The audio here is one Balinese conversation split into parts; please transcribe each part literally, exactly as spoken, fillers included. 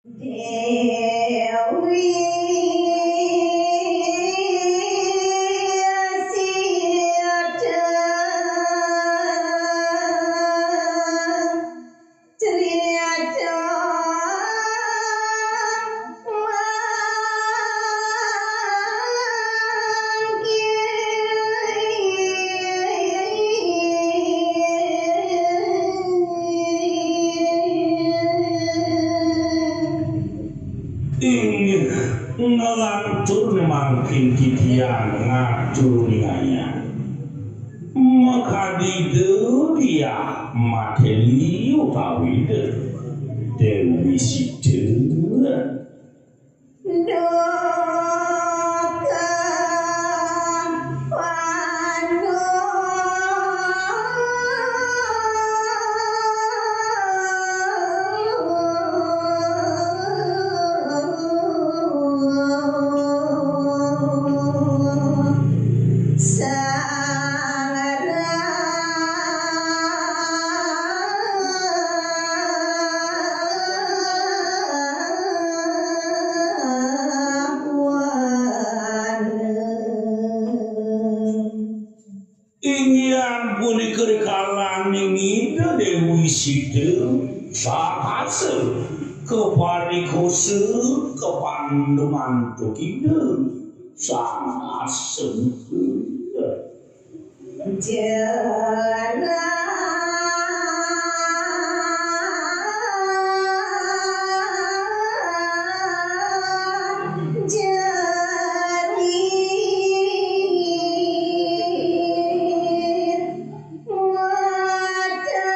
Dewi Sita cerita Inggih, ngelantur mangkin titiang ngatur ngayah. Makadi Ida Diah Mateli utawi Ida Dewi Sita. Duka panu. Sang Rahwana. Inggih punika rikalaning Ida Dewi Sita sakasa kaparikosa kapandu mantuk Ida Sang Asengkala. Jalan jari mata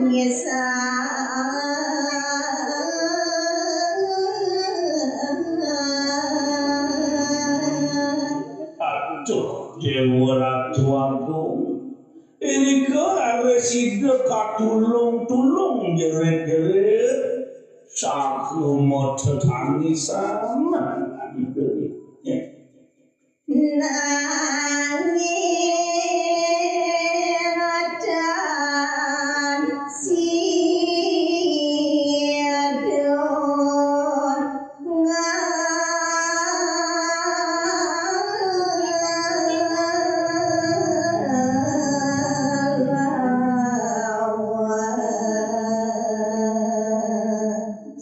nyesal. Aduh, Dewa Ratu Agung. Irika raris sida katulung-tulung jerit-jerit, saha matetangisan. Nanging tan sida ngelawan.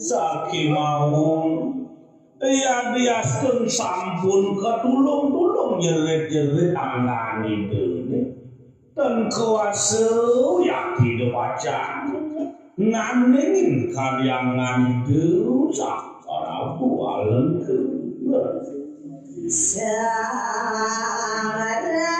Sakémawon, yadiastun sampun katulung-tulung jerit-jerit anggan Ida, ten kuasa yakti depacan. Nandingin kadi anggan Ida Sang Prabu Alengka. Sang Rahwana.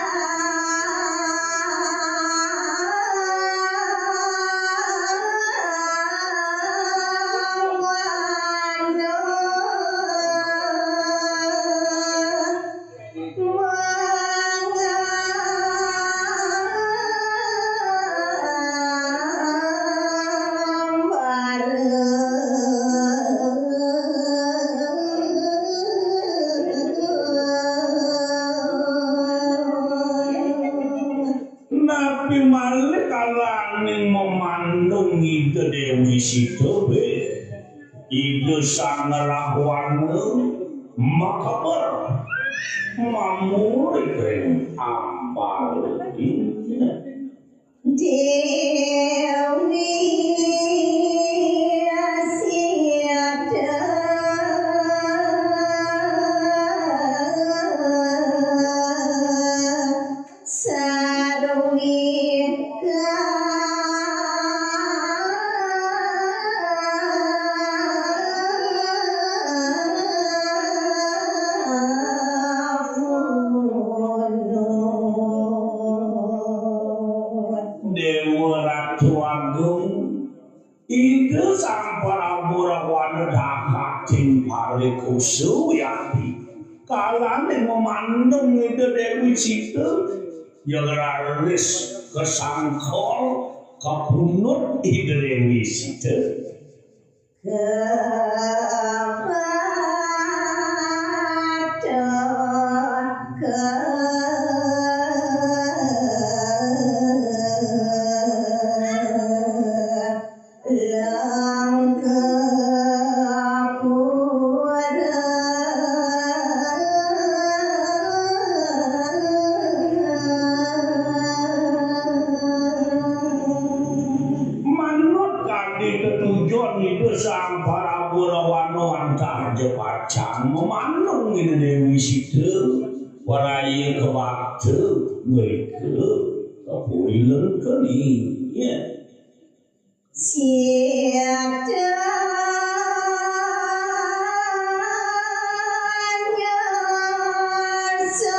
Napi malih kalaning mamandung Ida Dewi Sita, Ida Sang Rahwana makeber mamurip ring ambarané. Dewi Sita sarwi Dewa Ratu Agung, Ida Sang Prabu Rahwana dahating parikosa wiakti. Kalaning mamandung Ida Dewi Sita, ya raris kasangkol, kakunut Ida Dewi Sita. Kapatok ka Wéhé, kapuri lengkeni, ya. Siada nyasa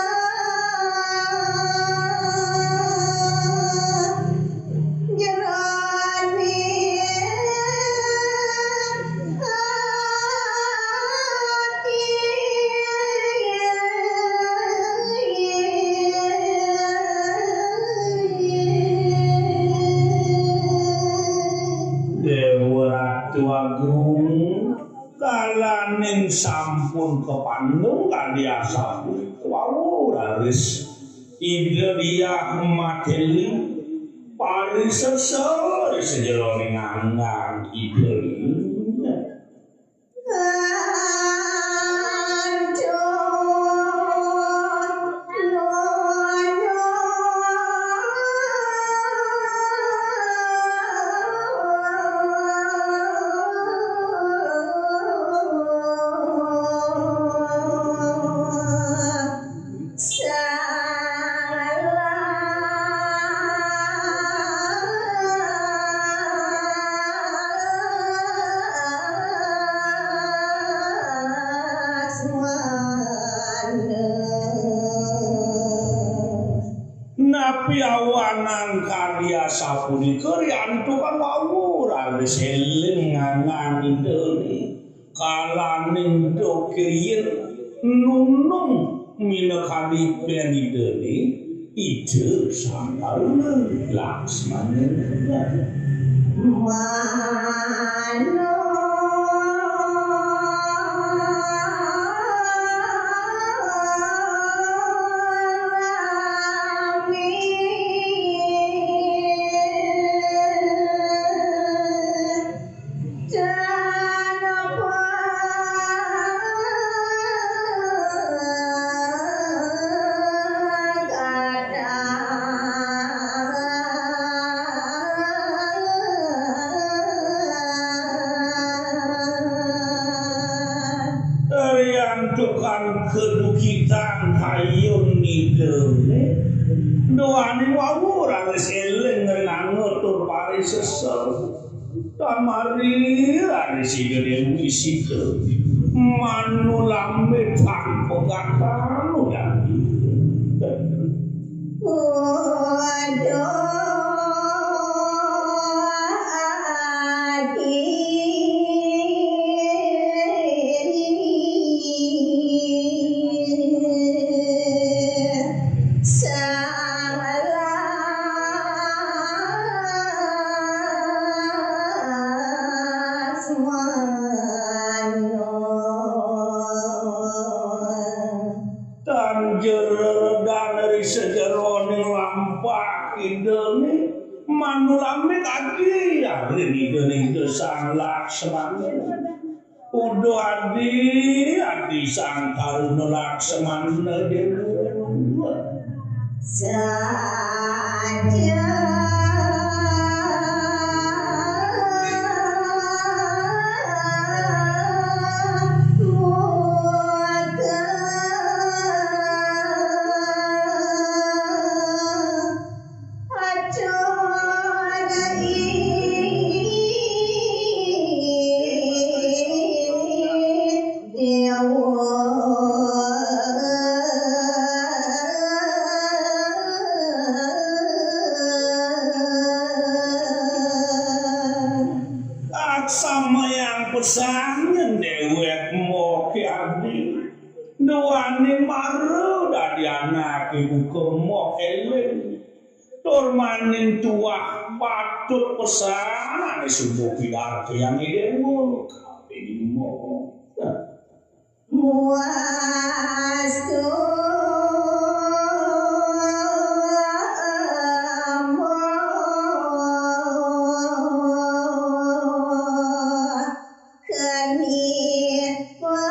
jroning ati. Déwa Ratu Agung, kalaning sampun kapandung kadi asapunika wau raris Ida Diah Mateli parisesa ri sajeroning anggang Ida. Napi awanang kadi asapunika riantukan wau raris éling nganggan Idané. Kalaning duka riyin nunung minakadi pén Idané, Ida Sang Taruna Laksmana. Mano Riantukan kadukitan kayun Idané, duaning wau raris éling ring angga tur parisesa. Tan mari raris Ida Déwi Sita manulambé tan pegatan. Waduh, adi. Salah semua. Tan jereredan ri sajeroning lampah Idané, manulambé kadi ring Idané Ida Sang Laksmana. Uduh adi, adi Sang Taruna Laksmana Déwa. Saja muka. Aksamayang pesan déwék moké adi. Duaning mara dadi anaké buka mok éling. Tur maning tuah patut pesan ané suba pidartayang Déwa kaping lima. Muastu amoh. Keni pakil.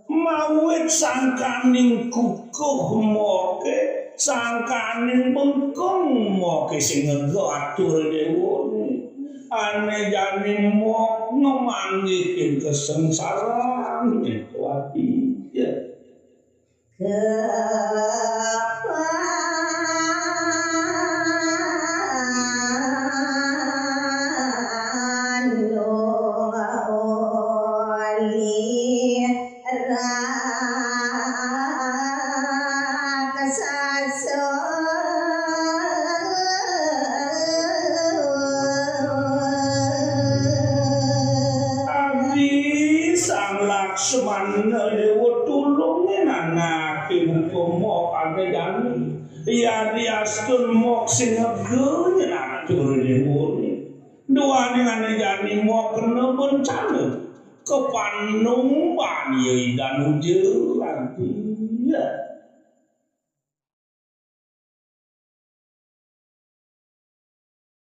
Mawit sangkaning kukuh moké, sangkaning bengkung mok Sing ngego atur dewa. Ane jani mok ngemanggihin kesengsaraan itu ati. Ya. Abdi Sang Laksmana dewa tulungin anake buka mok ane jani. Yadiastun mok sing ngegen atur dewane. Duaning ane jani mok kena bencana. Kapanumban ya idanuja. Ya.